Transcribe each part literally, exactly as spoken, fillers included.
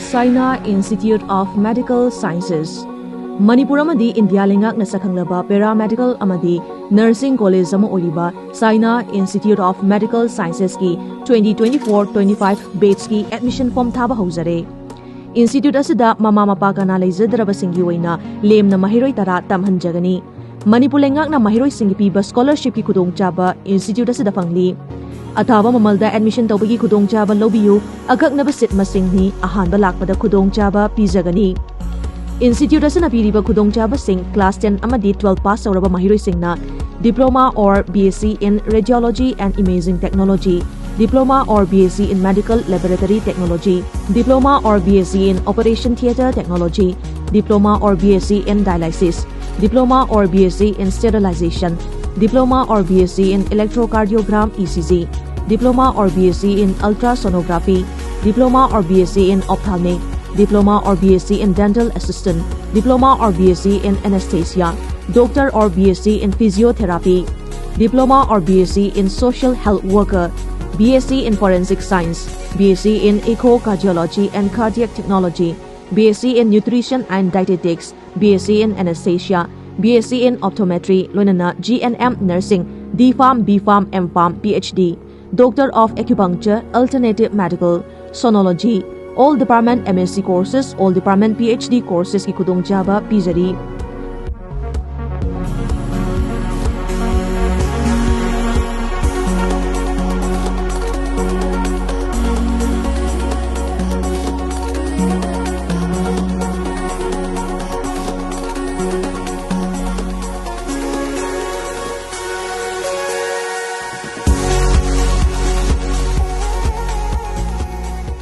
Saina Institute of Medical Sciences꯫ Manipur ꯑꯃꯗꯤ India ꯂꯩꯉꯥꯛꯅ ꯁꯛꯈꯪꯂꯕ paramedical ꯑꯃꯗꯤ nursing college ꯑꯃ ꯑꯣꯏꯔꯤꯕ Saina Institute of Medical Sciences ꯀꯤ twenty twenty-four twenty-five batch ꯀꯤ admission form ꯊꯥꯕ ꯍꯧꯖꯔꯦ꯫ Institute ꯑꯁꯤꯗ ꯃꯃꯥ ꯃꯄꯥ ꯀꯅꯥ ꯂꯩꯖꯗ꯭ꯔꯕꯁꯤꯡꯒꯤ ꯑꯣꯏꯅ ꯂꯦꯝꯅ ꯃꯍꯩꯔꯣꯏ ꯇꯔꯥ ꯇꯝꯍꯟꯖꯒꯅꯤ꯫ ꯃꯅꯤꯄꯨꯔ ꯂꯩꯉꯥꯛꯅ ꯃꯍꯩꯔꯣꯏꯁꯤꯡꯒꯤ ꯄꯤꯕ scholarship ꯀꯤ ꯈꯨꯗꯣꯡꯆꯥꯕ institute ꯑꯁꯤꯗ ꯐꯪꯂꯤ꯫ ꯑꯊꯥꯕ ꯃꯃꯜꯗ admission ꯇꯧꯕꯒꯤ ꯈꯨꯗꯣꯡꯆꯥꯕ ꯂꯧꯕꯤꯌꯨ꯫ ꯑꯀꯛꯅꯕ seat ꯃꯁꯤꯡꯅꯤ꯫ ꯑꯍꯥꯟꯕ ꯂꯥꯛꯄꯗ ꯈꯨꯗꯣꯡꯆꯥꯕ ꯄꯤꯖꯒꯅꯤ꯫ Institute ꯑꯁꯤꯅ ꯄꯤꯔꯤꯕ ꯈꯨꯗꯣꯡꯆꯥꯕꯁꯤꯡ: class ten ꯑꯃꯗꯤ twelve pass ꯇꯧꯔꯕ ꯃꯍꯩꯔꯣꯏꯁꯤꯡꯅ Diploma or B S c in Radiology and Imaging Technology, Diploma or B S c in Medical Laboratory Technology, Diploma or B S c in Operation Theatre Technology, Diploma or B S c in Dialysis, Diploma or B S c in Sterilization, Diploma or B S c in Electrocardiogram E C G, Diploma or B S c in Ultrasonography, Diploma or B S c in Ophthalmic, Diploma or B S c in Dental Assistant, Diploma or B S c in Anesthesia, Doctor or B S c in Physiotherapy, Diploma or B S c in Social Health Worker, B S c in Forensic Science, B S c in Echo Cardiology and Cardiac Technology, B S c in Nutrition and Dietetics, B S c in Anesthesia, B S c in Optometry, ꯂꯣꯏꯅꯅ G N M Nursing, D Pharm, B Pharm, M Pharm, P H D, Doctor of Acupuncture, Alternative Medical, Sonology, all department M S c courses, all department P H D courses ꯀꯤ ꯈꯨꯗꯣꯡꯆꯥꯕ ꯄꯤꯖꯔꯤ꯫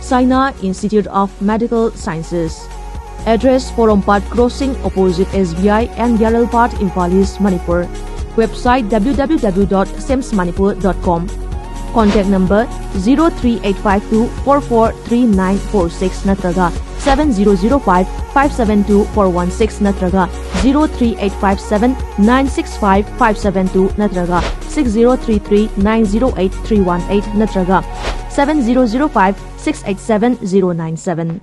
Saina Institute of Medical Sciences. Address: Porompat Crossing, opposite S B I and Yaralpat, Imphal East, Manipur. Website: W W W dot sims manipur dot com. Contact number: zero three eight five two four four three nine four six ꯅꯠꯇ꯭ꯔꯒ seven zero zero five five seven two four one six ꯅꯠꯇ꯭ꯔꯒ zero three eight five seven nine six five five seven two ꯅꯠꯇ꯭ꯔꯒ six zero three three nine zero eight three one eight ꯅꯠꯇ꯭ꯔꯒ seven zero zero five six eight seven zero nine seven꯫